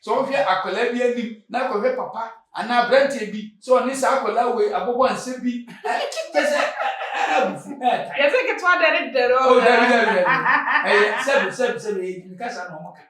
Sɛ wohwɛ akwadaa bi anim na kɔhwɛ papa anaa aberanteɛ bi sɛ ɔne saa akwadaa wei abobɔ nsa bi, kyɛ sɛ abufu ɛɛtae. Yɛsɛ ketewa dɛ ne dɛ no. Oh, dabi dabi dabi. Ɛyɛ sɛbi sɛbi sɛbi ɛyɛ gyimi kasa na wɔn ka.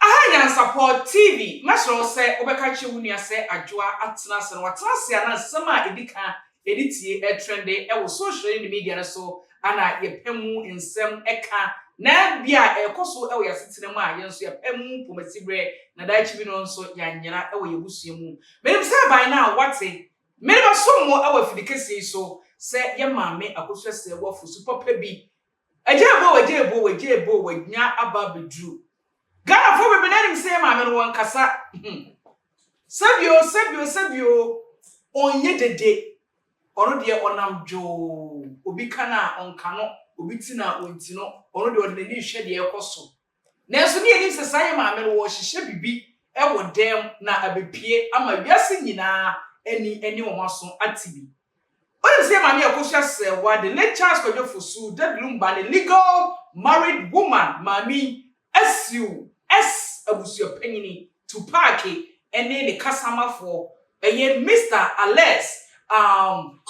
Aha Nyansapɔ TV, mɛsrɛ wo sɛ wobɛka akyerɛ wo nua sɛ Adwoa atena ase na watena ase a na nsɛm a ɛdi kan yɛde tie ɛtrɛnde wɔ social ne media no so ana yɛpɛ mu nsɛm ka na bia ɛrekɔ so wɔ yɛn asetena mu a yɛn nso yɛpɛ mu pomasiberɛ na daakye bi no nso yɛanyera wɔ yɛn abusua mu. Menim sɛ by now woate Mede bɛsom mo wɔ afidi kɛseɛ yi so sɛ yɛn maame Akosua Sɛɛwu afosu papa bi. Agya Ebo Agya Ebo Agya Ebo wanya aba abɛduru. Ghanafoɔ bebree no ara nim sɛ yɛn maame no wɔnkasa. Sɛbio sɛbio sɛbio ɔnyɛ dede. Ɔno deɛ ɔnam dwoo. Obi ka no a ɔnka no, obi ti no a ɔnti no. Ɔno deɛ ɔde n'ani rehwɛ deɛ ɛrekɔ so. Nanso ne yɛnim sɛ saa yɛn maame no wɔrehyehyɛ biribi wɔ dan mu na abɛpue ama wiase nyinaa ani ne wɔn aso ate bi. Wonim sɛ yɛn maame Akosua Serwaa the late Charles Kwadwo Fosu, Daddy Lumba ne legal married woman maame yi asiw S abusuapanyini Tupac ne ne kasamafoɔ ɛyɛ Mister Alex um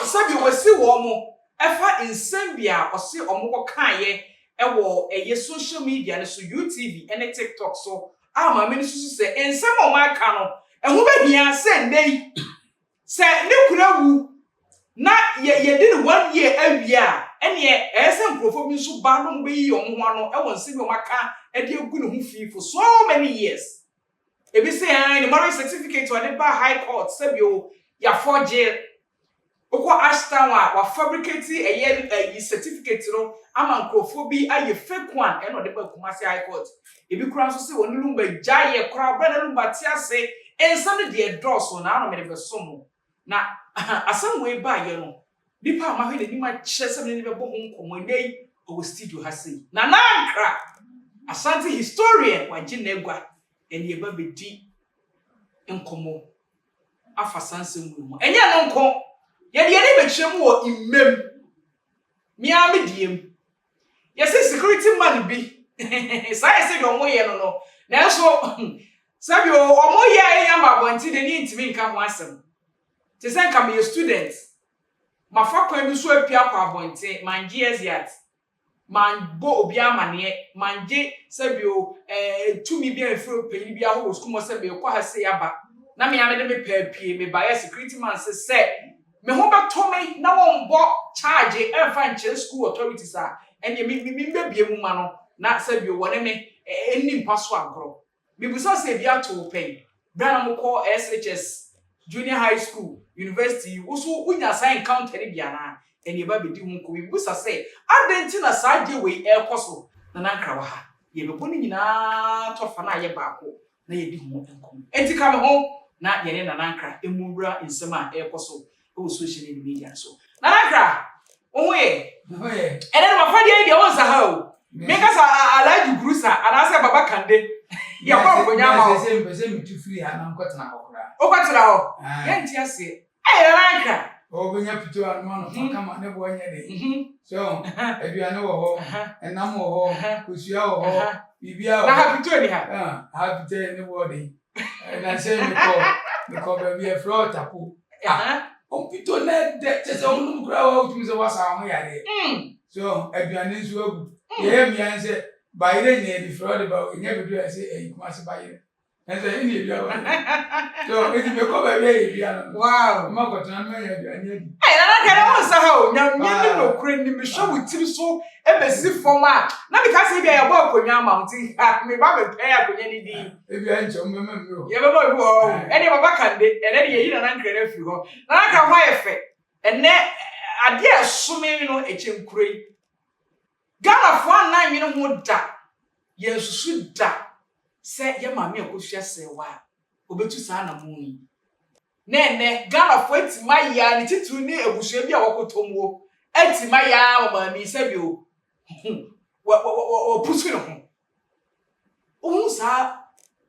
sɛdeɛ wasi wɔn ɛfa nsɛm bi a ɔse wɔn kɔ kaeɛ ɛwɔ ɛyɛ social media no so UTV ne TikTok so a maame no susu sɛ nsɛm a wɔn aka no ɛho bɛhia sɛ nnɛ yi Sɛ ne kunu awu na yɛ yɛdi no one year awie a, ɛneɛ ɛyɛ sɛ nkurɔfoɔ bi nso ba na wɔbɛyiyi wɔn ho ano wɔ nsɛm bi a wɔaka de agu ne ho fi for so many years. Ebi se ae ne marriage certificate a ɔde baa high court sɛbio yɛafɔgye. Wokɔ Ashtown a wɔafabricate ɛyɛ ayi certificate no ama nkurɔfoɔ bi ayɛ fake one ɛna ɔde baa Kumasi high court. Ebi koraa nso se wɔne Lumba gyaeɛ koraa berɛ a na Lumba te ase. Nsɛm no deɛ ɛdɔɔso na ano mede bɛsom mo. Na asɛm wei baeɛ no, nipa a mahwɛ n'anim akyerɛ sɛ me ne no bɛbɔ ho nkɔmmɔ ɛnnɛ yi, ɔwɔ studio ha sei. Nana Ankrah, Asante historian, wagye n'agua ɛne yɛba bɛdi nkɔmmɔ afa saa nsɛm wei ho. Ɛnyɛ ɛno nko, yɛde yɛn ani bɛkyerɛ mu wɔ mmam, me ara me deɛ mu. Yɛse security man bi saa yɛse deɛ ɔmo yɛ no no nanso sɛbi o ɔmo yɛ a yɛnya ma abɔnten deɛ ne yɛntumi nka ho asɛm te sɛ nka meyɛ student mafa kwan bi so apue akɔ abɔnten mangye exeat mambɔ obiara amaneɛ mangye sɛbi o ɛɛ tumi bi amfiri panyin bi ahɔ wɔ sukuu mu sɛ merekɔ ha sei aba na me ara mede me pɛ apue mebaeɛ security man se sɛ Me ho bɛtɔ me na wɔmbɔ charge mfa nkyerɛ school authorities a, ɛneɛ me me mɛbue mu ma no na sɛbio wɔne me nni mpa so agorɔ. Mebisa sɛ ebi ato wo pɛn? Berɛ a na mokɔ SHS, junior high school, university yi, wo nso wonya saa encounter no bi anaa? Ɛneɛ ba bɛdi ho nkɔmmɔ. Mebisa sɛ adɛn nti na saa adeɛ wei ɛrekɔ so? Nana Nkrawa ha, yɛbɛbɔ ne nyinaa tɔfa na ayɛ baako na yɛadi ho nkɔmmɔ. Enti ka me ho na yɛne Nana Ankrah mmu nwura nsɛm a ɛrekɔ so wɔ social ne media no so. Nana Ankrah, wo ho yɛ? Me ho yɛ. Ɛnɛ no w'afadeɛ yi deɛ wonsa ha o. Menka sɛ Alhaji Gurusa anaasɛ Baba Kande. Yɛbɔ nkonnwa ama wo. Sɛ mepɛ sɛ metu firi ha na mekɔtena hɔ koraa. Wokɔtena hɔ? Yɛnte aseɛ. Ɛyɛ Nana Ankrah. Wobɛnya pito anoa no fa kama ne boɔ nyɛ den. So aduane wɔ hɔ, ɛnam wɔ hɔ, kosua wɔ hɔ, biribiara wɔ hɔ. Na ha pito ni ha? Ha pito yɛ ne boɔ den. Na sɛ mekɔ mekɔ baabi a ɛfrɛ ɔtapo. Wɔn pito na ɛdɛ kyɛ sɛ wɔn nom koraa wɔ wotumi sɛ wɔasa wɔn yareɛ. So aduane nso agu. Yɛyɛ mmea sɛ bayerɛ nyɛ de frɛ ɔde ba ɛnyɛ bɛdu a ɛsɛ ɛyi Kumasi bayerɛ. Ɛsɛ ɛne edua wɔ hɔ. So eti mekɔ baabi a yɛdua no no. Wow. Mma kɔtena no manya aduane adi. Ɛyɛ nana kɛnɛ wo nsa ha o. Nyame ne nokorɛ ni mehwɛ wo tiri so ɛbɛsi fam a na meka sɛ ebia yɛbɔ akonnwa ama wo nti ha meba bɛpɛ akonnwa no din. Ebia nkyɛ wo mɛma mi wɔ. Yɛbɛma bi wɔ hɔ o. Ɛneɛ Baba Kande ɛnɛ deɛ yɛyi Nana Nkrɛ no afiri hɔ. Nana Nkrɛ ho ayɛ fɛ. Ɛnɛ adeɛ a ɛso me no ɛkyɛ nkuro yi. Ghanafoɔ anna nnwene ho da, yɛnsusu da sɛ yɛn maame Akosua Serwaa a ɔbɛtu saa anamon yi. Na ɛnnɛ Ghanafoɔ atim ayɛ ara, ne titiriw ne abusua bi a wɔkotɔ muo atim ayɛ ara ma maame yi sɛdeɛ ɔpusu ne ho. Wohuu saa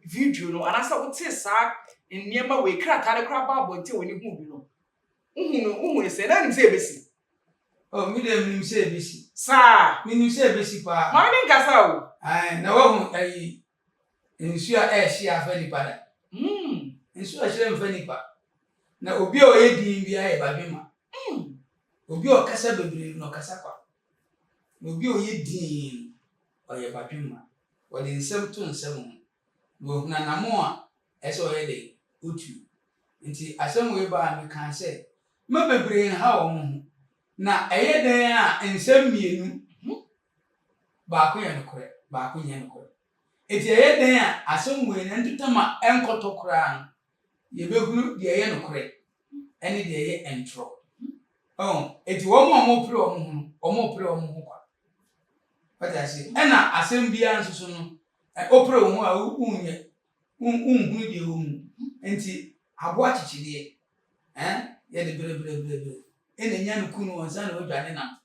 video no anaasɛ wotee saa Nneɛma wei, krataa no koraa baa abɔnten a w'ani huu bi no, wohu no, wohu no sɛn? Na wonim sɛ ebesi? Oh, me deɛ menim sɛ ebesi. Saa? Menim sɛ ebesi paa. Maame ne nkasa o. Ae, na woahu ayi, nsuo a ɛrehye afa nipa da? Mm. Nsuo a ɛhyerɛ mfa nipa. Na obi a ɔyɛ din biara yɛ badwemma. Mm. Obi a ɔkasa bebree no, ɔkasa kwa. Na obi a ɔyɛ din no, ɔyɛ badwemma. Ɔde nsɛm to nsɛm ho. Na wahunu anammɔn a ɛsɛ sɛ ɔyɛ dɛn? Otu. Enti asɛm wei baa a, mekaa sɛ, Mma bebree nha wɔn ho, na ɛyɛ dɛn a nsɛm mmienu, baako yɛ nokorɛ, baako nyɛ nokorɛ. Enti ɛyɛ dɛn a asɛm wei no ntotam a ɛnkɔtɔ koraa no, yɛbɛhunu deɛ ɛyɛ nokorɛ ne deɛ ɛyɛ ntorɔ. Ɔho? Enti wɔn a wɔrepere wɔn ho no, wɔrepere wɔn ho kwa. Wate aseɛ? Ɛna asɛm biara nso so no, wopere wo ho a wonyɛ, wonhunu deɛ ɛwɔ mu. Enti aboa kyekyedeɛ, eh, yɛde brɛbrɛbrɛbrɛ ɛna nya no ku no ansa na wadwa ne nam.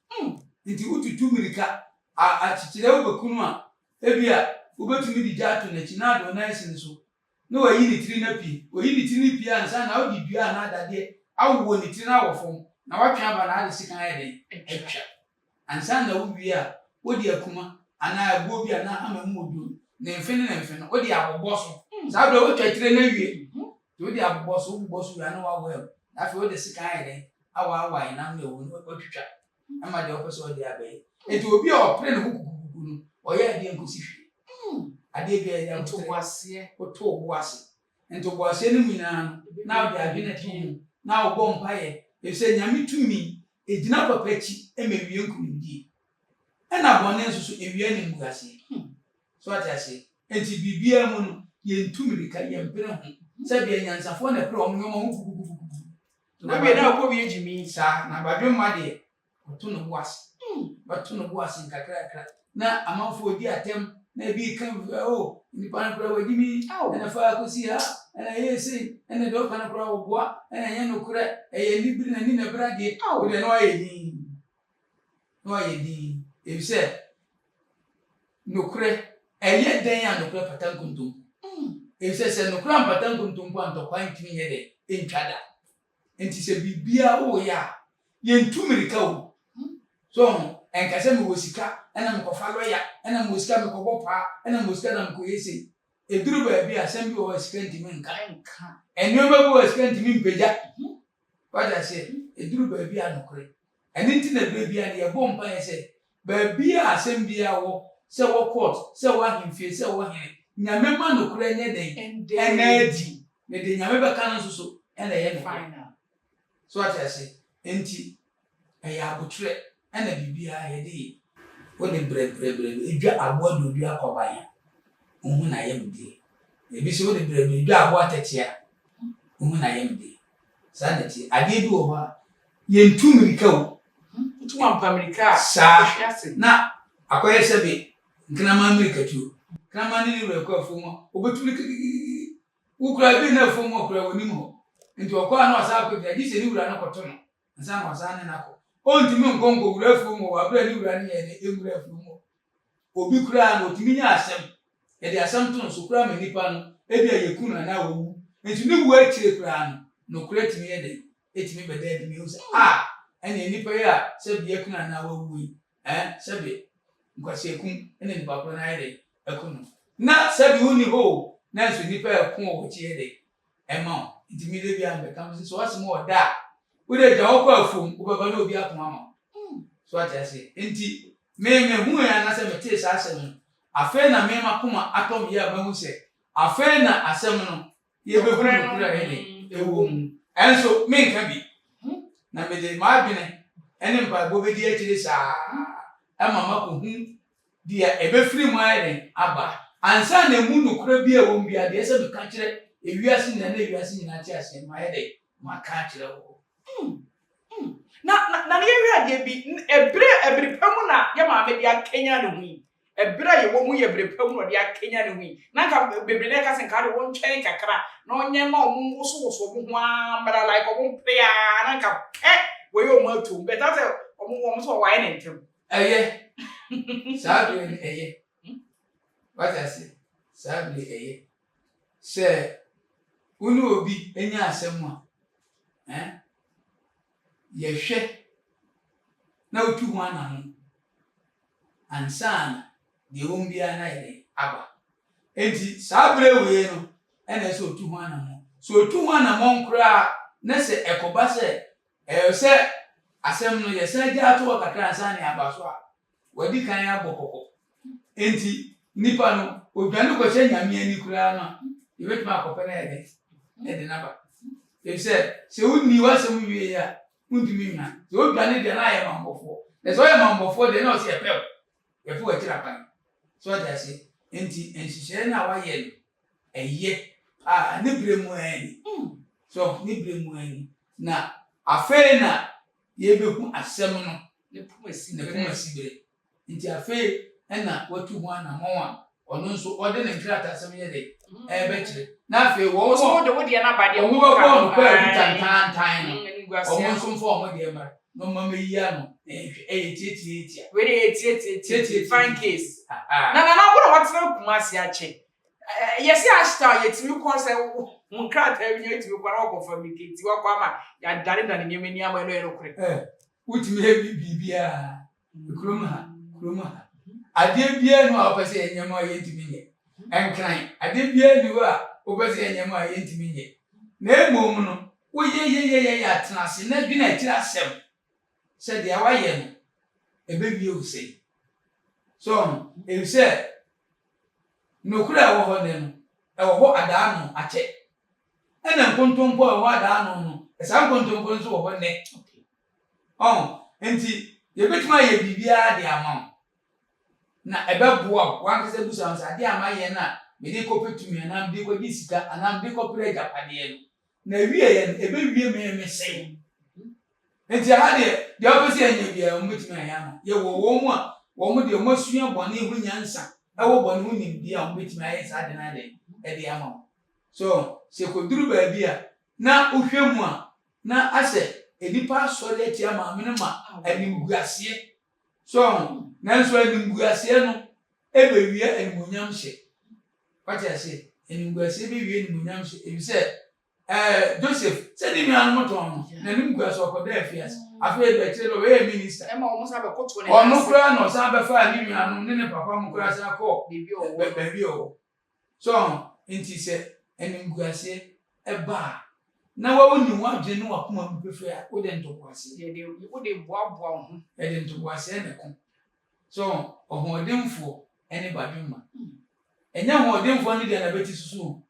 Nti wotutu mmirika, akyekyedeɛ wobɛku no a, ebia wobɛtumi de gya ato n'akyi na ade wo nan asi ne so na wayi ne tiri no apue. Oyi ne tiri no pue ansa na wode dua anaa dadeɛ awowɔ ne tiri no awɔ fam na watwe aba na ade sekan ayɛ dɛn? Atwa. Ansa na wowie a, wode akuma anaa ɛboɔ bi anaa hama mu oduro ne mfe ne ne mfe no, wode abobɔ so. Saa berɛ wotwa tire no awie. Nti wode abobɔ so, wobobɔ so wie a na woawae mu. Na afei wode sekan ayɛ dɛn? Awaawae nam no a ɛwɔ mu no, watwitwa ama deɛ wopɛ sɛ ɔde abɛyɛ. Nti obi a ɔpere ne ho kukukuku no, ɔyɛ adeɛ nkɔsi hwee. Adeɛ biara yɛ aboterɛ. Woto wo bo ase. Ntoboaseɛ no mu nyinaa no, na wode adwene to ho, na wobɔ mpaeɛ, efisɛ Nyame tumi, ɛgyina papa akyi ma ɛwie nkunimdie, ɛna bɔne nso so, ɛwie animguaseɛ. So wate aseɛ? Enti biribiara mu no, yɛntu mmirika, yɛmpere ho. Sɛdeɛ anyansafoɔ na ɛpere wɔn nneɛma ho kukukukuku. Na Wowie na wokɔ wie gyimi. Saa, na badwemma deɛ, Ɔto ne bo ase. Ɔbɛto ne bo ase nkakrakra. Na amanfoɔ redi atɛm, na ebi reka o, oh, nipa no koraa wadi mi, ɛna fa akɔsi ha, ɛna ɛyɛ sei, ɛna deɛ ɔka no koraa ɔboa, ɛna ɛnyɛ nokorɛ, ɛyɛ anibere na ani na ɛbere adeɛ. Wo deɛ na wayɛ din. Na wayɛ din. Efisɛ nokorɛ, ɛyɛ dɛn a nokorɛ pata nkontompo? Efisɛ sɛ nokorɛ ampata nkontompo a, ntɔkwa ntumi nyɛ dɛn? Ɛntwa da. Nti sɛ biribiara woreyɛ a, yɛntu mmirika o. So ho? Ɛnka sɛ mewɔ sika ɛna mekɔfa lɔya, ɛna mewɔ sika mekɔbɔ paa, ɛna mewɔ sika na mekɔyɛ sei. Ɛduru baabi a, asɛm bi wɔ hɔ a sika ntumi nka. Nneɛma bi wɔ hɔ a sika ntumi mpagya. Wate aseɛ? Ɛduru baabi a nokorɛ. Ɛno nti na berɛ biara no yɛbɔ mpaeɛ sɛ, baabi a asɛm biara wɔ, sɛ ɛwɔ court, sɛ ɛwɔ ahemfie, sɛ ɛwɔ hene, Nyame ma nokorɛ nyɛ dɛn? Ɛnna adi. Na deɛ Nyame bɛka no nso so ɛna ɛyɛ nokorɛ. So wate aseɛ? Enti ɛyɛ aboterɛ ɛna biribiara yɛde yɛ. Wode brɛbrɛbrɛ dwa aboa duodua kɔban a, wohu n'ayamdeɛ. Ebi nso wode brɛbrɛ dwa aboa tɛtea a, wohu n'ayamdeɛ. Saa na ɛteɛ. Adeɛ bi wɔ hɔ a, yɛntu mmirika o. Wotu ampa mmirika a, Saa. Wohwe ase. Na akɔyɛ sɛ be nkraman mmirikatuo. Kraman ne ne wura kɔ afuom a, ɔbɛtu no kikikikiki. Wo koraa bi nna afuom hɔ koraa, wɔnim hɔ. Nti ɔkɔ a na wasan akɔgyina, gye sɛ ne wura no kɔto no ansa na wasan ne no akɔ. Ɔntumi nkɔ nkɔwura afuom hɔ wɔ aberɛ a ne wura no nyɛɛ dɛ ɛnwura afuom hɔ. Obi koraa no, ɔtumi nya asɛm, yɛde asɛm to no so koraa ma nipa no, ebia yɛku no anaa ɔwu. Nti ne wuo akyire koraa no, nokorɛ tumi yɛ dɛn? Ɛtumi bɛda adi ma yɛhu sɛ, ah, ɛnneɛ nipa yi a sɛbe yɛaku no anaa wawu yi, eh, sɛbe nkwaseakum na nipa korɔ no ayɛ dɛn? Aku no. Na sɛbe wonni hɔ o, nanso nnipa reko wɔ w'akyi yɛ dɛn? Ɛma wo. Nti me da biara mebɛka mese sɛ w'asɛm wɔ da a, wode gya hɔ kɔ afuom, wobɛba na obi ako ama wo. So wate aseɛ? Nti me mehuuɛ anaasɛ metee saa asɛm no, afei na me m'akoma atɔ me yam mahu sɛ afei na asɛm no yɛbɛhu nokorɛ a ɛyɛ dɛn? Ɛwɔ mu. Ɛnso menka bi. Na mede m'adwene ne mpaebɔ bɛdi akyire saa ara ma makɔhu deɛ ɛbɛfiri mu ayɛ dɛn aba, ansa na ɛmu nokorɛ bi a ɛwɔ mu biara, deɛ ɛsɛ meka kyerɛ ewiase nyinaa na ewiase nyinaa te aseɛ no, mayɛ dɛn? Maka akyerɛ wo. Mm, mm. Na, na, na yɛhwɛ adeɛ bi, ɛberɛ, ɛbere pa mu na yɛ maame de akanyan ne ho yi. Ɛberɛ a yɛwɔ mu yɛ bere pa mu na ɔde akanyan ne ho yi. Na nka bebree na ɛka sɛ nka de wɔntwɛn kakra na ɔnyɛ ma wɔn wosowoso wɔn ho ara mmra like wɔn mpere ara na nka pɛ wɔyɛ wɔn atom. But asɛ wɔn wɔn sɛ wɔayɛ ne ntɛm. Ɛyɛ. Saa bere no ɛyɛ. Wate ase? Saa bere ɛyɛ. Sɛ. Wo ne obi nya asɛm a, eh, yɛhwɛ na wotu ho anammɔn ansa na deɛ ɛwɔ mu biara no ayɛ dɛn aba. Enti saa berɛ wei no na ɛsɛ sɛ ɔtu ho anammɔn. Sɛ ɔtu ho anammɔn koraa na sɛ ɛkɔba sɛ ɛyɛ sɛ asɛm no yɛsan gya ato hɔ kakra ansa na yɛaba so a, Wadi kan abɔ kɔkɔ. Enti nipa no, odwane kɔhyɛ Nyame ani koraa no a, yɛbɛtumi akɔpɛ no ayɛ dɛn? Ɛde no aba. Efisɛ sɛ wonni w'asɛm wie a, wontumi nnwan. Sɛ wodwane deɛ na ayɛ mammɔfoɔ. Na sɛ woyɛ mammɔfoɔ deɛ na ɔsɛ yɛpɛ wo. Yɛpɛ w'akyiri akwan. So wate aseɛ? Enti nhyehyɛeɛ no a wayɛ no, ɛyɛ paa. Ne berɛ mu ara ni. So ne berɛ mu ara ni. Na afei na yɛrebɛhu asɛm no Ne poma si ne poma si bere. Nti afei na watu ho anammɔn a ɔno nso ɔde ne nkrataasɛm yɛ dɛ ɛrebɛkyerɛ. Na afei wɔn a wɔde wo deɛ no aba deɛ wɔn bɛbɔ no kwaadu tantaantan no, wɔn nso mfa wɔn deɛ mmra na wɔn mmɛyi ano na yɛnhwɛ. Ɛyɛ tiatiatia. Wei deɛ ɛyɛ tiatiatia. Fine case. Na Nana, wo na woatena Kumasi akyɛ. Yɛse Ashtown yɛtumi kɔ sɛ wo nkrataa bi nya wotumi kɔ na wɔkɔ fabricate wakɔ ama yɛadanedane nneɛma ani ama ɛno yɛ nokorɛ. Wotumi yɛ biribiara kurom ha, kurom ha. Adeɛ biara ni hɔ a wopɛ sɛ yɛnyɛ ma yɛntumi nyɛ. Nkran, adeɛ biara ni hɔ a wopɛ sɛ yɛnyɛ ma yɛntumi nyɛ. Na mmom no, woyɛyɛyɛyɛ atena ase na dwene akyiri asɛm sɛ deɛ woayɛ no, ɛbɛwie wo sɛn. So ho, efisɛ nokorɛ a ɛwɔ hɔ nnɛ no, ɛwɔ hɔ adaano akyɛ. Ɛna nkontompo a ɛwɔ hɔ adaano no, saa nkontompo no nso wɔ hɔ nnɛ. Ɔho, nti yɛbɛtumi ayɛ biribiara de ama wo, na ɛbɛboa wo. W'ankasa bisa wo sɛ, adeɛ a mayɛ no a mede rekɔpɛ tumi anaa mede rekɔgye sika anaa mede rekɔpere agyapadeɛ no, na awieeɛ no, ɛbɛwie me me sɛn? Nti ɛha deɛ, deɛ wopɛ sɛ yɛnyɛ biara, wɔbɛtumi ayɛ ama wo. Yɛwɔ wɔn a wɔn deɛ wɔasua bɔne ho nyansa, ɛwɔ bɔne ho nimdeɛ a wɔbɛtumi ayɛ saa ade no ayɛ dɛn? De ama wo. So sɛ ɛkɔduru baabi a, na wohwɛ mu a, na asɛ nnipa asɔre atia maame no ma animguaseɛ. So ho? Nanso animguaseɛ no ɛbɛwie animuonyamhyɛ. Wate aseɛ? Animguaseɛ bɛwie animuonyamhyɛ. Efisɛ ɛɛ Joseph, sɛ ne nuanom tɔn no, n'anim gu ase ɔkɔda afiase. Afei de akyire no ɔbɛyɛɛ minista. Ɛma wɔn san bɛkoto ne nan ase. Ɔno koraa na ɔsan bɛfaa ne nuanom ne ne papa mo koraa san kɔɔ baabi a ɔwɔ. So ho? Enti sɛ animguaseɛ ba a, na woanni w'adwene ne w'akoma mu pefee a, wode ntoboaseɛ. Yɛde, wode boaboa wo ho. Yɛde ntoboaseɛ na ɛko. So ho? Ɔhoɔdenfoɔ ne badwemma. Ɛnyɛ hoɔdenfoɔ ne deɛ n'abati soso o.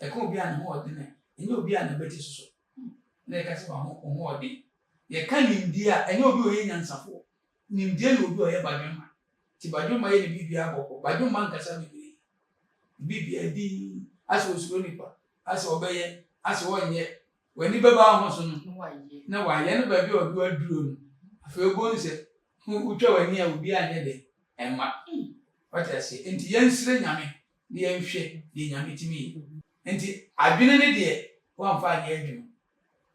Ɛka obi a ne ho ɔden a, ɛnyɛ obi a n'abati soso na yɛka sɛ waho, wo ho ɔden. Yɛka nimdeɛ a, ɛnyɛ obi a ɔyɛ nyansafoɔ. Nimdeɛ ne obi a ɔyɛ badwemma. Nti badwemma yɛ ne biribiara bɔkɔɔ. Badwemma nkasa bebree. Ne biribiara dinn. Asɛ osuro nipa, asɛ ɔbɛyɛ, asɛ ɔnyɛ. W'ani bɛba wo ho so no, na wayɛ no baabi a ɔde wo aduro no. Afei wobɛhu sɛ wotwa w'ani a obiara nyɛ dɛn? Ɛmma. Wate aseɛ? Nti yɛnsrɛ Nyame na yɛnhwɛ deɛ Nyame tumi yɛ. Nti adwene no deɛ woamfa anyɛ adwuma.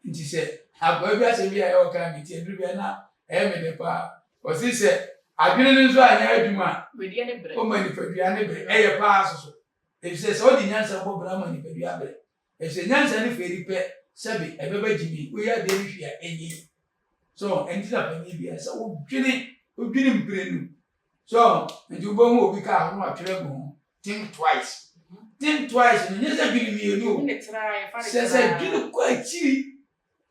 Nti sɛ akoa bi asɛm bi a ɛyɛ ɔka me ti aduru bi a na ɛyɛ me dɛ paa. Ɔse sɛ adwene no nso anyɛ adwuma a, ɔma nipadua no brɛ. Ɛyɛ paa soso. Efisɛ sɛ wode nyansa bɔ bra ma nipadua brɛ. Efisɛ nyansa no fɛri pɛ sɛbe ɛbɛba gyimi, woyɛ adeɛ no hwee a ɛnyɛ yie. So ɛnti na panin biara sɛ wodwene wodwene mprenu. So nti wobɛhu obi kaa ho na watwerɛ agu ho think twice. Think twice no nyɛ sɛ dwene mmienu o. Sɛ sɛ dwene kɔ akyiri,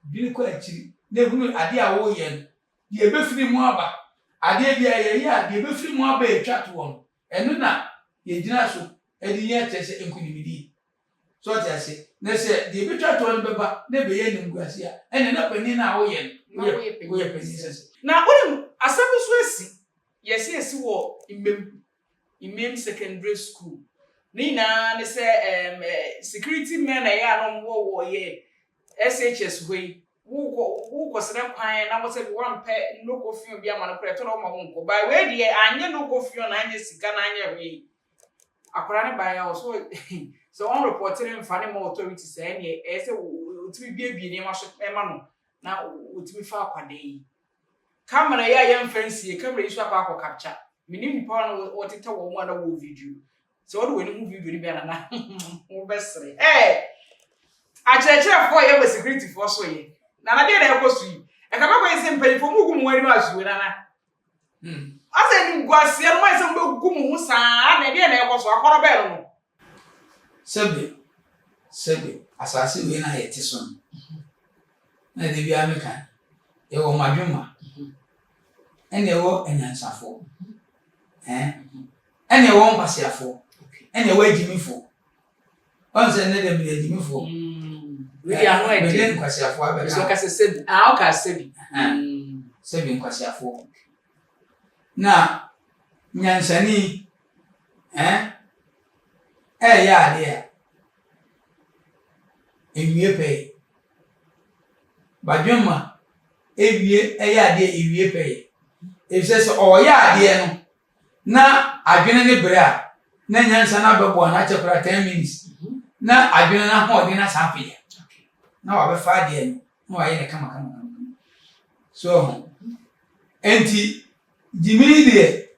dwene kɔ akyiri na ehunu adeɛ a woyɛ no, deɛ ɛbɛfiri mu aba. Adeɛ bi a yɛyɛ a deɛ ɛbɛfiri mu aba a ɛtwa toɔ no, ɛno na yɛgyina so de nya kyerɛ sɛ nkunimdie. So ɔte aseɛ? Na sɛ deɛ ɛbɛtwa toɔ no bɛba na ɛbɛyɛ animguaseɛ a, ɛnneɛ na panin no a woyɛ no, woyɛ woyɛ panin sɛsɛ. Na wonim, asɛm bi nso asi, yɛse asi wɔ Mmam, Mmam Secondary School. Ne nyinaa ne sɛ ɛɛm security men a ɛyɛ a na wɔwɔ wɔ yɛ SHS hɔ yi, wokɔ wokɔsrɛ kwan na wɔsɛ woampɛ nnoko fion bi ama no koraa ɛtɔ da wɔma wonkɔ. But wei deɛ anyɛ nnoko fion na anyɛ sika na anyɛ hwee. Akwadaa no baeɛ a ɔsɛ sɛ wɔn report no mfa ne ma authorities a ɛneɛ ɛyɛ sɛ wɔtumi biebie nneɛma so ma no na wɔtumi fa akwadaa yi. Camera yi a yɛmfa nsie, camera yi nso akɔ akɔ capture. Menim nipa a na wɔtetɛ wɔn a na wɔwɔ video. Sɛ wɔde w'ani hu video no bi a nana wobɛsere. Hey! Akyerɛkyerɛfoɔ yɛ ma securityfoɔ so yɛ. Nana deɛ na ɛkɔ so yi. Ɛka bɛkɔ yɛ sɛ mpanyinfoɔ mu gu mo anim asuo nana. Asɛ animguaseɛ no moayɛ sɛ mobɛgu mo ho saa na ɛdeɛ na ɛkɔ so akɔnɔ bɛn no no. Sɛbe, sɛbe, asase wei na yɛte so no, na da biara meka, yɛwɔ mmadwemma, ɛna ɛwɔ anyansafoɔ, ɛn, ɛna ɛwɔ nkwaseafoɔ, ɛna ɛwɔ agyimifoɔ. Ɔn sɛ nnɛ deɛ mede agyimifoɔ, Wei ano ɛde. Mede nkwaseafoɔ abɛka. Nso ɔka sɛ sɛbi, ah ɔka sɛbi. Sɛbi nkwaseafoɔ. Na nyansani, ɛn, ɛɛyɛ adeɛ a, ɛnwie pɛyɛ. Badwemma ɛwie ɛyɛ adeɛ a ɛwie pɛyɛ. Efisɛ sɛ ɔɔyɛ adeɛ no na adwene no brɛ a, na nyansa no abɛboa no akyɛ koraa 10 minutes na adwene no ahoɔden no asan apagya na wabɛfa adeɛ no na wayɛ no kama kama kama. So ho. Enti gyimi deɛ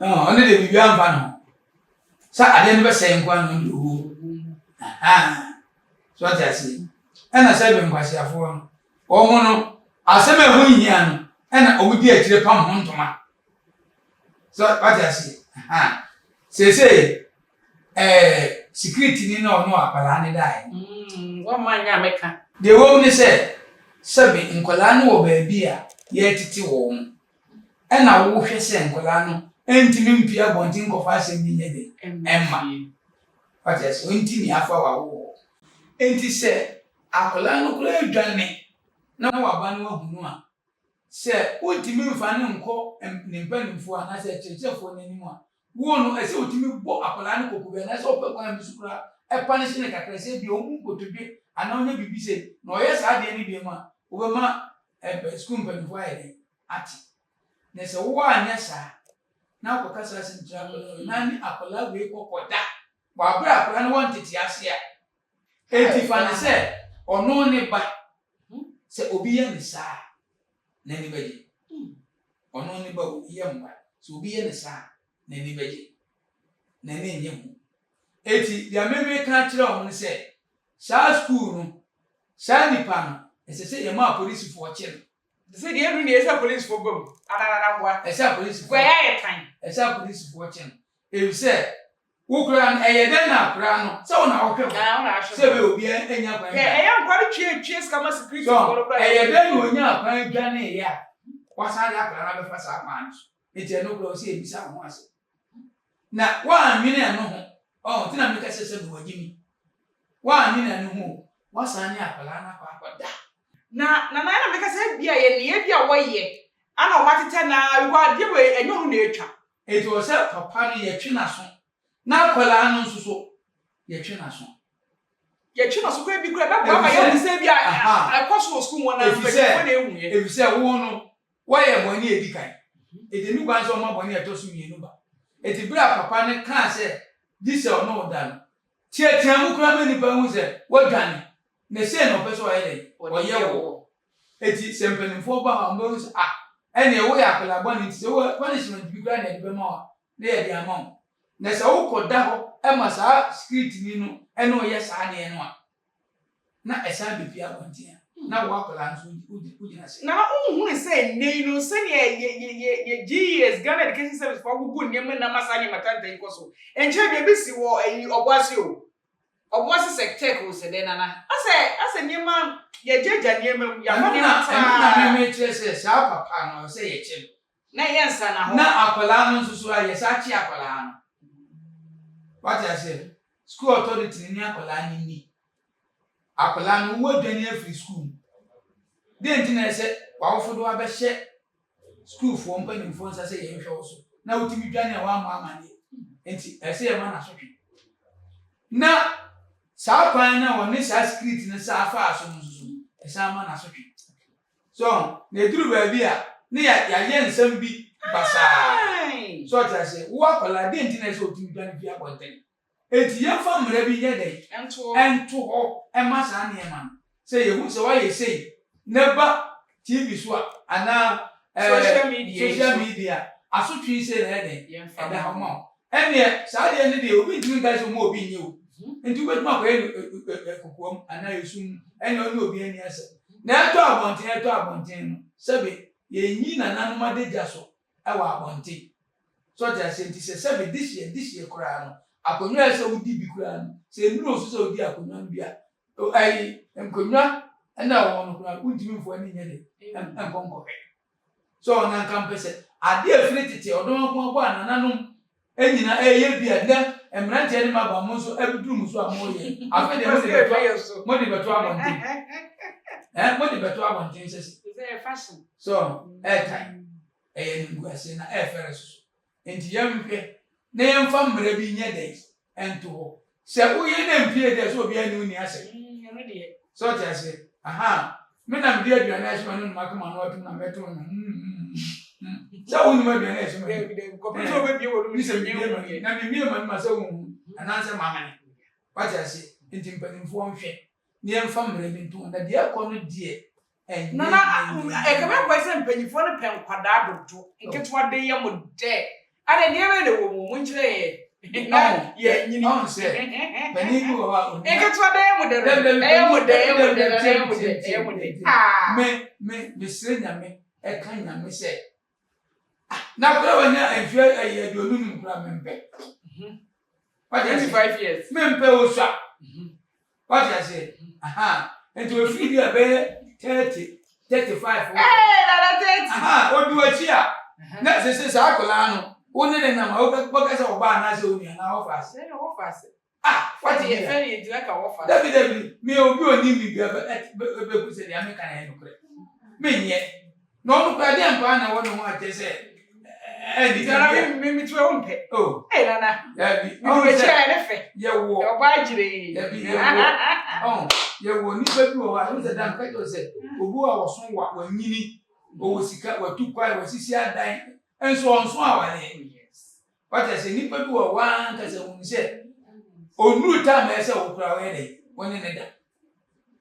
ɔno deɛ biribi amfa ne ho. Sɛ adeɛ no bɛsɛe nko ara na ɔde owuo. So ɔte aseɛ. Ɛna sɛ bɛ nkwaseafoɔ no, wɔn no asɛm a ɛho nhia no ɛna wɔn di akyire pam ho ntoma. So wate aseɛ? Ahaa. Seesei, ɛɛ, sikiritini na ɔno akwadaa no daeɛ. Wɔmma nyɛ a mɛka. Deɛ ɛwɔ mu ne sɛ, sɛbe nkwadaa no wɔ baabi a yɛretete wɔn, ɛna wohwɛ sɛ nkwadaa no ntumi mpue abɔnten nkɔfa asɛm bi nyɛ dɛn? Ɛmma. Wate aseɛ? Ɔnti nea afa w'awo wɔ hɔ. Enti sɛ akwadaa no koraa dwane na waba na wahu no a, Sɛ wontumi mfa no nkɔ ne mpanimfoɔ anaasɛ akyerɛkyerɛfoɔ no anim a, wo no, ɛsɛ sɛ wotumi bɔ akwadaa no kɔkɔ bi anaasɛ wopɛ kwan bi so koraa panehye no kakra sɛ ebia ɔmmu nkotodwe anaa ɔnyɛ biribi sei. Na ɔyɛ saa adeɛ no biom a, wobɛma sukuu mpanimfoɔ ayɛ dɛn? Ate. Na sɛ wo anyɛ saa na wokɔka saa asɛm kyerɛ akwadaa wei na ne akwadaa wei kɔkɔda wɔ aberɛ a akwadaa no wɔ ntetease a, enti fa no sɛ ɔno ne ba. Sɛ obi yɛ no saa a, n'ani bɛgye. Ɔno ne ba o, yɛ mma. Sɛ obi yɛ no saa a, n'ani bɛgye. N'ani nnye ho. Enti deɛ me meka akyerɛ wɔn ne sɛ, saa sukuu no, saa nipa no, ɛsɛ sɛ yɛma apolisifoɔ kye no. Te sɛ deɛ ɛduru deɛ ɛsɛ apolisifoɔ ba mu anaa mmoa. Ɛsɛ apolisifoɔ. Guaeɛ ayɛ tan. Ɛsɛ apolisifoɔ kye no. Efisɛ Wo koraa no, ɛyɛ dɛn na akwadaa no, sɛ wo na wohwɛ hɔ, sɛ ɛbɛyɛ obiara anya kwan dwane. Ɛyɛ nkwa no twe twe sika ma security foɔ no koraa. Ɛyɛ dɛn na onyaa kwan dwaneeɛ a wasan de akwadaa no abɛfa saa kwan no so? Enti ɛno koraa ɔsɛ yɛbisa wo ho asɛm. Na woannwene ɛno ho, ɔho nti na meka sɛ sɛ mewɔ gyimi. Woannwene ɛno ho o, woasan ne akwadaa no akɔ akɔda. Na nana ɛna meka sɛ ebia yɛ nneyɛɛ bi a wɔyɛ ana wɔn atetɛ no ara because adeɛ wei ɛnyɛ ɔno na ɛtwa. Enti ɛwɔ sɛ papa no yɛtwe n'aso na akwadaa no nso so yɛtwe n'aso. Yɛtwe n'aso koraa bi koraa ɛbɛboa ma yɛahu sɛ ebi a ɛkɔ so wɔ sukuu mu anaa mpanyinfoɔ na ehu yɛ. Efisɛ wo no woayɛ bɔne a edi kan, enti enni kwan sɛ ɔma bɔne a ɛtɔ so mmienu ba. Enti bere a papa no kaa sɛ gye sɛ ɔne wo da no, teɛteɛ mu koraa ma nnipa nhu sɛ woadwane, na sei na ɔpɛ sɛ ɔyɛ dɛn? Ɔyɛ wo. Enti sɛ mpanimfoɔ ba hɔ a, wɔbɛhu sɛ, ah, ɛnneɛ woyɛ akwadaa bɔne nti sɛ wo punishment bi koraa na yɛde bɛma wo a, na yɛde ama wo. Na sɛ wokɔda hɔ ma saa spiritni no ne wo yɛ saa adeɛ no a, na ɛsan bɛpue abɔnten a, na wo akwadaa no nso wogyina sɛ. Na wonhunu sɛ nnɛ yi no sɛdeɛ yɛ yɛ yɛ yɛ GES, Ghana Education Service foɔ agugu nneɛma nyinaa ma saa nneɛma tantan yi kɔ so. Ɛnkyɛre bi ebi si wɔ ayi Ɔboase o. Ɔboase sɛ tech o sɛ dɛn nana. Asɛ asɛ nneɛma yɛgyaagya nneɛma mu yɛafa Ɛno na nneɛma ɛno na traa. me mekyerɛ sɛ saa papa no ɛwɔ sɛ yɛkye no. Na ɛyɛ nsa na hɔ. Na akwadaa no nso so a yɛsan kye akwadaa no. Wate aseɛ? School authority no ne akwadaa no nni. Akwadaa no woadwane afiri school mu. Deɛ nti na ɛsɛ w'awofo de wo abɛhyɛ sukuufoɔ mpanimfoɔ nsa sɛ yɛnhwɛ wo so na wotumi dwane a woammɔ amanneɛ. Nti ɛsɛ yɛma no asotwe. Na saa kwan no a wɔne saa security no saa faa so no nso so no, ɛsan ma no asotwe. So na ɛduru baabi a ne yɛayɛ nsɛm bi basaa. So ɔte aseɛ, wo akwadaa deɛ nti na ɛsɛ wotumi dwane fi abɔnten? Enti yɛmfa mmara bi nyɛ dɛn? Nto hɔ mma saa nneɛma no. Sɛ yɛhu sɛ woayɛ sei na ɛba TV so a, anaa social media yi social so. media a, asotwe sei na ɛyɛ dɛn? Yɛmfa Ɛda mma hɔ ma wo. wo. Ɛnneɛ saa adeɛ no deɛ obi ntumi nka sɛ ɔmma obi nyɛ o. Nti wobɛtumi akɔyɛ no kokoam anaa esum mu, ɛne ɔne obi ani asɛm. Na ɛtɔ abɔnten ɛtɔ abɔnten no, sɛbe yɛnyi nananom adagya so wɔ abɔnten. So ɔte aseɛ? Nti sɛ sɛbe dehyeɛ dehyeɛ koraa no, akonnwa a ɛsɛ sɛ wodi bi koraa no, sɛ ɛnnuru wo so sɛ wodi akonnwa no bi a, ayi, nkonnwa na ɛwɔ hɔ no koraa, wontumi mfa w'ani nyɛ de nkɔ nkɔhwɛ. So ɔno anka mpɛ sɛ adeɛ a ɛfiri tete ɔdɔm ako abɔ a nananom nyina ɛyɛ bi a nnɛ mmeranteɛ ne mmabaa mo nso abɛduru mo so a moyɛ afei deɛ mode bɛto mode bɛto abɔnten eh mode bɛto abɔnten sɛ sɛ so ɛɛtan ɛyɛ animguaseɛ na ɛɛfɛre soso Enti yɛnhwɛ na yɛmfa mmara bi nyɛ dɛn nto hɔ. Sɛ woyɛ na mpie deɛ sɛ obiara ne wo nni asɛm. Sɛ ɔte aseɛ? Aha. Me na mede aduane ahyɛ m'ano na maka m'ano atom na mɛto no. Sɛ wonim aduane a ɛhyɛ m'ano. Kɔpem sɛ wobɛbie w'anom sɛ mebie m'ano na mebie m'ano ma sɛ wonhu anaasɛ mamene. Wate aseɛ? Enti mpanimfoɔ nhwɛ na yɛmfa mmara bi nto hɔ. Na deɛ ɛkɔ no deɛ, ɛnyɛ Nana, ɛkame akɔyɛ sɛ mpanyinfoɔ no pɛ nkwadaa dodo, nketewa de yɛ mo dɛ. Adɛn, nneɛma bɛn na ɛwɔ mu? Monkyerɛ yɛn na yɛanyini. Ɔhu sɛ, panin bi wɔ hɔ a ɔnya. Nketewa de yɛ mo dɛ dodo, ɛyɛ mo dɛ, ɛyɛ mo dɛ, nana, ɛyɛ mo dɛ, ɛyɛ mo dɛ. Ah! Me, me, mesrɛ Nyame, ɛka Nyame sɛ, ah, na akwadaa wanya mfeɛ ɛyɛ 25 koraa mempɛ. Wate aseɛ? 25 years. Mempɛ osua. Wate aseɛ? Aha. Nti ofiri bi a bɛyɛ 30, 35. Ee, nana 30. Aha, odi w'akyi a, na sese saa akwadaa no, wo ne ne nam a, wobɛka sɛ ɔba anaasɛ onua anaa wɔfa ase. Sɛ wɔfa ase. Ah, wate yɛ fɛ yɛ gyina ka wɔfa. Dabi dabi, me obi onim me bia bɛku sɛ deɛ meka na ɛyɛ nokorɛ. Menyɛ. Na ɔno koraa deɛ mpaa na ɛwɔ ne ho akyɛ sɛ ɛne Nana me me me tuo mpɛ. Oh. Hey nana. Dabi. Me du ekyir a ne fɛ. Yɛwɔ. Ɔba agyire. Dabi yɛwɔ. Oh, yɛwɔ nipa bi wɔ hɔ a, ɛho sɛ dam ka kyerɛ sɛ obi a wɔso wa wanyini, ɔwɔ sika, watu kwan, wasisi adan, nso ɔnso awareɛ. Wate ase nipa bi wɔ hɔ ankasa hunu sɛ ɔnnuru time a ɛsɛ sɛ wo koraa woyɛ dɛ wo ne ne da.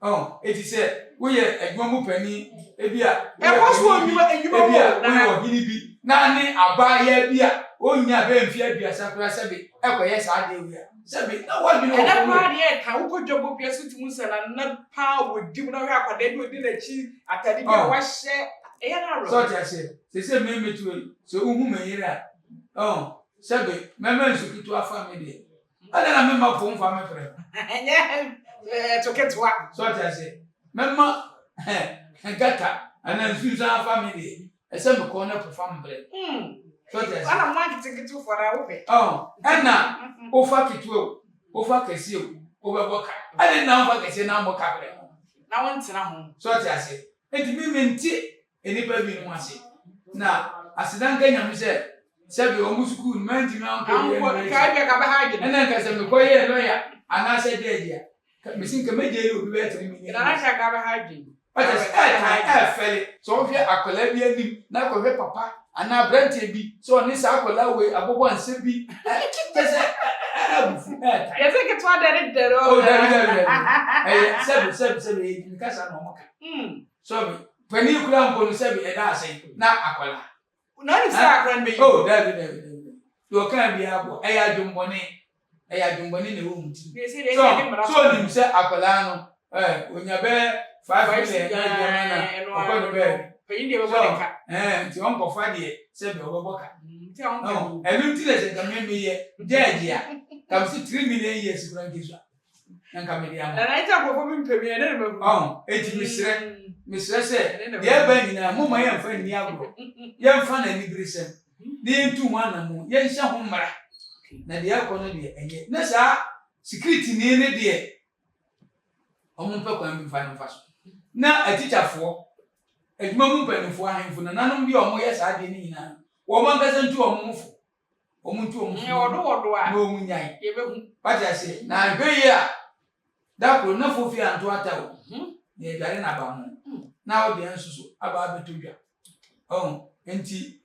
Ɔn, eti sɛ woyɛ adwuma mu panin, ebi a woyɛ Ɛkɔ so wɔ panin bi, nnwuma nnwuma ebi mu a o, woyɛ Nana. ɔhene bi, na ne abaayaa bi a ɔnnya bɛyɛ mfeɛ 30 koraa sɛbe ɛkɔyɛ saa adeɛ wei a, sɛbe na w'adwene wɔ Ɛnɛ fam o. koraa deɛ ɛka wokɔ dwabɔ bia so tumi sɛ nana paa wɔdi mu na wohwɛ akwadaa bi ɔdi n'akyi atade bi a Ɔn. wahyɛ ɛyɛ no Sɛ awerɛho. ɔte aseɛ? Seesei me mete hɔ yi, sɛ wohu me yere a, ɔn, sɛbe mɛma nsu ketewa fa me deɛ, adɛn na memma po mfa me prɛko? Ɛnyɛ ɛto ketewa. Sɛ ɔte aseɛ? Mɛma gata anaa nsu nsan afa me deɛ, ɛsɛ mekɔ na po fa me prɛko. Sɛ ɔte aseɛ? Ɛna mmoa nketenketefoɔ na wopɛ. Ɔn, ɛna wofa ketewa o, wofa kɛseɛ o, wobɛbɔ ka. Adɛn na womfa kɛseɛ na wommɔ ka prɛko? Na wontena ho. Sɛ ɔte aseɛ? Enti me mente nnipa binom ase. Na aseda nka Nyame sɛ sɛbe wɔn sukuu no mantumi ankɔ wie Ankɔ, ɛno nka akyi. ebia ka bɛha adwene. Ɛna nka sɛ mekɔyɛɛ lɔya anaasɛ gyɛɛgye a, ka mesi nka mɛgyae obi bɛyɛ 3 million Nana years. nka ka bɛha adwene. Wate ase? Ɛɛtan, ɛɛfɛle. Sɛ wohwɛ akwadaa bi anim na kɔhwɛ papa anaa aberanteɛ bi sɛ ɔne saa akwadaa wei abobɔ nsa bi, ɛ, kyɛ sɛ ɛ, ɛ, abufu, ɛɛtan. Yɛsɛ ketewa dɛ ne dɛ no. Oh, dabi, dabi, dabi. Ɛyɛ sɛbe, sɛbe, sɛbe, ɛyɛ gyimi kasa na wɔka. Sɔbi, panin koraa mpo no sɛbi ɛda ase na akwadaa. Na ɔnim sɛ akwadaa no bɛyi. Oh, dabi, dabi, dabi. Deɛ ɔkaa biara boa. Ɛyɛ adwemmɔne. Ɛyɛ adwemmɔne na ɛwɔ mu tirim. So, so ɔnim sɛ akwadaa no, ɛɛ, onya bɛyɛ 5 million na ɛdi ama na ɔkɔ ne baabi. Panyin deɛ So, bɛbɔ ne ka. ɛɛ, nti ɔnkɔfa deɛ sɛbi ɔbɛbɔ ka. Nti a ɔmpɛ. Ɔn, ɛno nti na sɛ nka me meyɛ judge a, nka mese 3 million years koraa nka esua. Na nka mede ama. Nana nti nkurɔfoɔ bi mpɛ mi ɛne ne ma hu. Ɔn, enti mesrɛ, mesrɛ sɛ deɛ ɛba nyinaa momma yɛmfa nni agorɔ, yɛmfa no aniberesɛm, na yɛntu ho anammɔn, yɛnhyɛ ho mmara, na deɛ ɛrekɔ no deɛ ɛnyɛ. Na saa sikiritini no deɛ, wɔmpɛ kwan bi mfa no mfa so. Na atikyafoɔ, adwuma mu mpanimfoɔ, ahemfo, nananom bi a wɔyɛ saa adeɛ no nyinaa no, wɔn ankasa ntu wɔn ho fo. Wɔn ntu wɔn fo Wɔdo wɔdo a, na wɔn nyae. Yɛbɛhu. Wate aseɛ? Na ahwɛ yie a, da koro na fofi anto ata o, na yɛdware no aba ho, na wo deɛ nso so aba abɛtɔ dwa. Ɔho, nti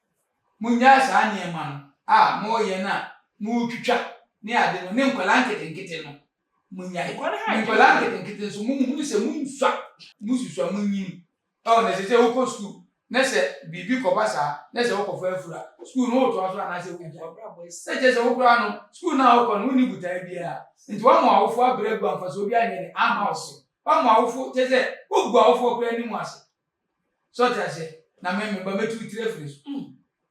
munnyae saa nneɛma no a moreyɛ no a moretwitwa ne ade no, ne nkwadaa nketenkete no, munnyae. Ne nkwadaa nketenkete nso, monhunu sɛ monsua, mosusua, monyini. Ɔho, na ɛsɛ sɛ wokɔ sukuu. Na sɛ biribi kɔba saa, na sɛ wokɔfa afuru a, sukuu no wotoa so anaasɛ wogyae? Sɛ kyerɛ sɛ wo koraa no, sukuu no a wokɔ no, wonni botae biara. Nti woama w'awofo abrɛ agu a mfasoɔ biara nyɛ dɛn amma wo so. Woama w'awofo, kyerɛ sɛ wogu w'awofoɔ koraa anim ase. So ɔte aseɛ? Na me, me ba, mɛtu wo tiri afiri so.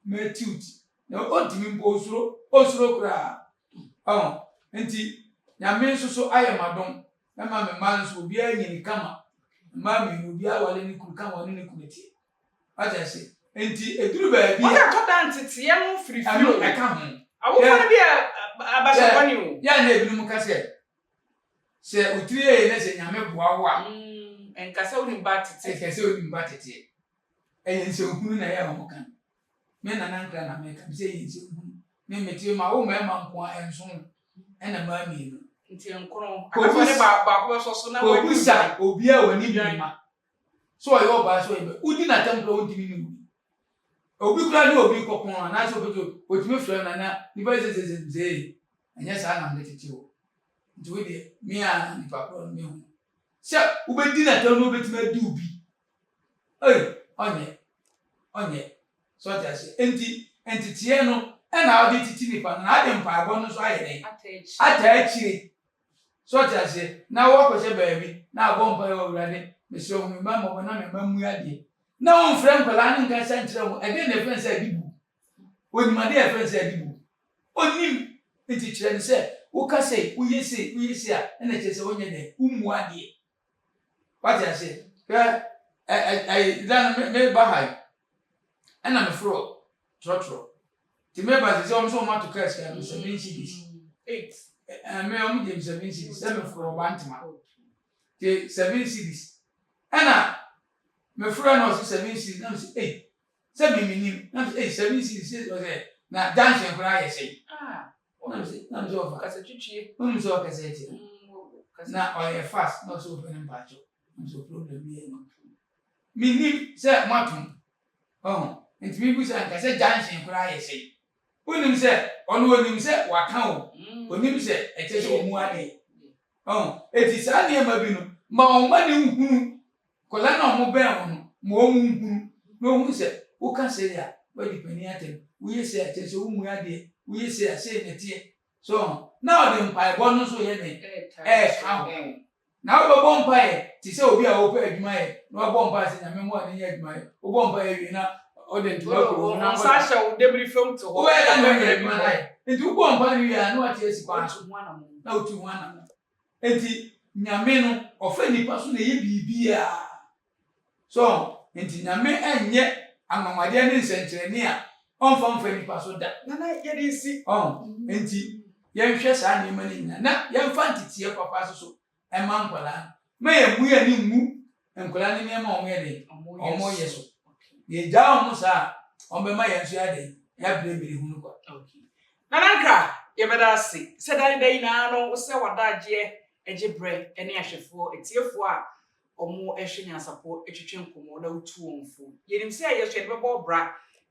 Mɛti wo ti. Na ɔntumi mpo, ɔnsuro, ɔnsuro koraa. Ɔho? Nti, Nyame nso so ayɛ m'adom, mɛma me mma no nso, obiara nyini kama. Mmaa mmienu, obiara wale ne kunu kama, ɔne ne kunu te. Wate ase? Nti, ɛduru baabi a. Wɔn a ɛtɔ da nteteɛ no firi fie o. Ɛno ɛka ho. Awofoɔ no bi yɛ abahyɛ bɔne o. Yɛ a na ebinom ka sɛ, sɛ wo tiri yɛ yie na sɛ Nyame boa wo a. Ɛnka sɛ wonim ba teteɛ. Ɛnka sɛ wonim ba teteɛ. Ɛyɛ nsɛnhunu na ɛyɛ a wɔka no. Me nana nkra na meka, mesɛ ɛyɛ nsɛnhunu. Me mete ma wo mmarima nko a ɛnso ho, ɛna mmaa mmienu. Nti nkono, akasɛ ɔne baako bɛsɔ so na wadi. Kɔbisa obi a w'ani ne mma, sɛ ɔyɛ ɔbaa sɛ ɔyɛ bɛ, wodi n'atɛm koraa wontumi ne obi. Obi koraa ne obi kɔko anaasɛ obi to, otumi frɛ no nana, nipa sɛ sɛ sɛ sɛ ɛnyɛ saa na mede tete wo. Nti wo deɛ, me a nipa korɔ no mehu. Sɛ wobɛdi n'atɛm na wobɛtumi adi obi. Ei, ɔnyɛ, ɔnyɛ. So ɔte aseɛ? Enti, nteteɛ no ɛna ɔde tete nipa no, na ade mpaebɔ no nso ayɛ dɛn? Ataa akyire. So ɔte aseɛ? Na woakɔhyɛ baabi na abɔ mpaeɛ, O Awurade, mesrɛ wo, hu me mma mmɔbɔ na me mma mmue adeɛ. Na womfrɛ nkwadaa no nkasa nkyerɛ wɔn, ɛdeɛn na ɛfrɛ no sɛ adibuo? Ɔnim adeɛ a ɛfrɛ no sɛ adibuo? Ɔnnim. Enti kyerɛ no sɛ, woka sei, woyɛ sei, woyɛ sei a, ɛna kyerɛ sɛ wonyɛ dɛn? Wommu adeɛ. Wate aseɛ? Hwɛ, ɛ, ɛ, ɛ, da no me, meba ha yi, ɛna meforo trɔtrɔ. Nti meba sɛ sɛ wɔn nso wɔn ato kaa sika no 7 cedis. Eight. Ɛ, me wɔn gye me 7 cedis sɛ meforo ɔba ntoma. Nti 7 cedis. Ɛna meforo na ɔsi 7 cedis na mesi ei, sɛ mi mi nim na mesi ei, 7 cedis sɛ ɔsɛ na junction koraa yɛ sɛn. Ah. Na mesi ɔfa. Kasa twitwie. Wonim sɛ ɔkasa atia. Na ɔyɛ fast na ɔsɛ ɔpɛ ne mpakyɛw. Nso problem bi yɛ no. Menim sɛ moatom. Ɔho. Nti mebu sɛ nka sɛ junction koraa yɛ sɛn. Wonim sɛ ɔno onim sɛ waka o. Onim sɛ ɛkyɛ sɛ ɔmu adeɛ. Ɔho. Eti saa nneɛma bi no, ma wɔn ma ne nhunu. Nkwadaa na wɔn bɛn wɔn no, ma wɔn nhunu. Na ohun sɛ woka sei a, woadi panin atɛm. Woyɛ sei a, kyerɛ sɛ wommu adeɛ. Woyɛ sei a, sei na ɛteɛ. So, na ɔde mpaebɔ no nso yɛ den ɛɛka ho. Na wobɛbɔ mpaeɛ te sɛ obi a wɔpɛ adwuma yɛ na wabɔ mpaeɛ sɛ Nyame mmoa ne nyɛ adwuma yɛ. Wobɔ mpaeɛ wie na ɔde ntoma kuro mu na nsa ahyɛ wo debiri fam te hɔ. Wobɛyɛ dɛ na wanya adwuma no ayɛ. Nti wobɔ mpaeɛ no wie a na wate asi kwan so na wotu ho anamɔ. Nti Nyame no ɔfa nipa so na ɛyɛ biribiara. So nti Nyame ɛnyɛ anwanwadeɛ ne nsɛnkyerɛnne a ɔmfa mfa nipa so da. Nana yɛde nsi. Ɔn nti yɛnhwɛ saa nneɛma no nyinaa na yɛmfa nteteɛ papa so so ɛma nkwadaa no. Ma yɛn mu yɛn ani ngu nkwadaa no nneɛma a wɔyɛ den wɔyɛ so. Na yɛgyaa wɔn saa a, wɔbɛma yɛn nso yɛayɛ den yɛabrɛbrɛ hu no kwa. Okay. Nana Nkra, yɛbɛda ase sɛ da ne da nyinaa no wo sɛ w'adagyeɛ gye berɛ ne ahwɛfoɔ, atiefoɔ a wɔhwɛ nyansapo twetwe nkɔmmɔ na wotu wɔn fo. Yɛnim sɛ yɛn nso yɛde bɛbɔ bra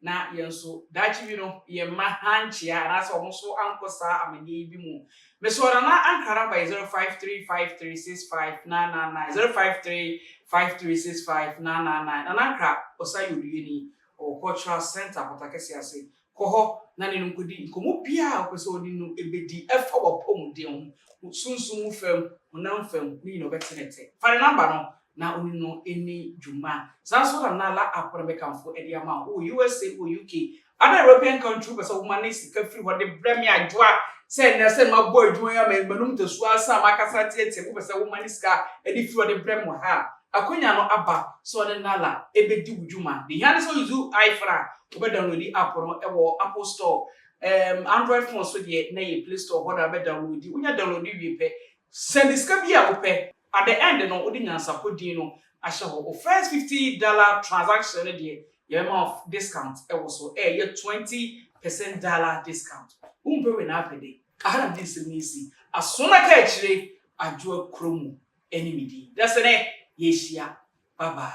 na yɛn nso daakye bi no yɛn mma hankyea anaasɛ wɔn nso ankɔ saa amanneɛ yi bi mu. Mesɔɔ Nana Ankra number yɛ 0535365999, 0535365999. Nana Ankra ɔsan yɛ oduyɛni, ɔwɔ Cultural Centre Pɔtakɛse ase. Kɔ hɔ na ne no nkɔdi nkɔmmɔ biara a wopɛ sɛ ɔne no bɛdi ɛfa w'apɔmuden ho, sunsum mu fam, honam fam, ne nyinaa ɔbɛte ne te. Fa ne number no na ɔne no nni dwuma. Saa nso na Nala app no bɛkamfo de ama wo. Wowɔ USA, wowɔ UK, other European country, wopɛ sɛ woma ne sika firi hɔ de brɛ me adwoa sɛ nnɛ sɛ mabɔ adwuma yi ama m'anom ntasuo asa a makasa ateatea mu, wopɛ sɛ woma ne sika de firi hɔ de brɛ me wɔ ha a, akwanya no aba sɛ ɔne Nala bɛdi wo dwuma. Deɛ hia ne sɛ wo use iPhone a, wobɛ download app no wɔ Apple Store. Android phone so deɛ na yɛ Play Store hɔ na wobɛ download. Wonya download wie pɛ, send sika bi a wopɛ. At the end no, wode nyansapɔ din no ahyɛ hɔ. Wo first $50 transaction no deɛ, yɛbɛma wo discount ɛwɔ so. Ɛyɛ 20% dollar discount. Wompɛ wei na apɛ de. Aha na mede nsɛm yi si. Aso na ka akyire, Adwoa kuro mu ɛne me din. Dasene, yɛhyia. Bye bye.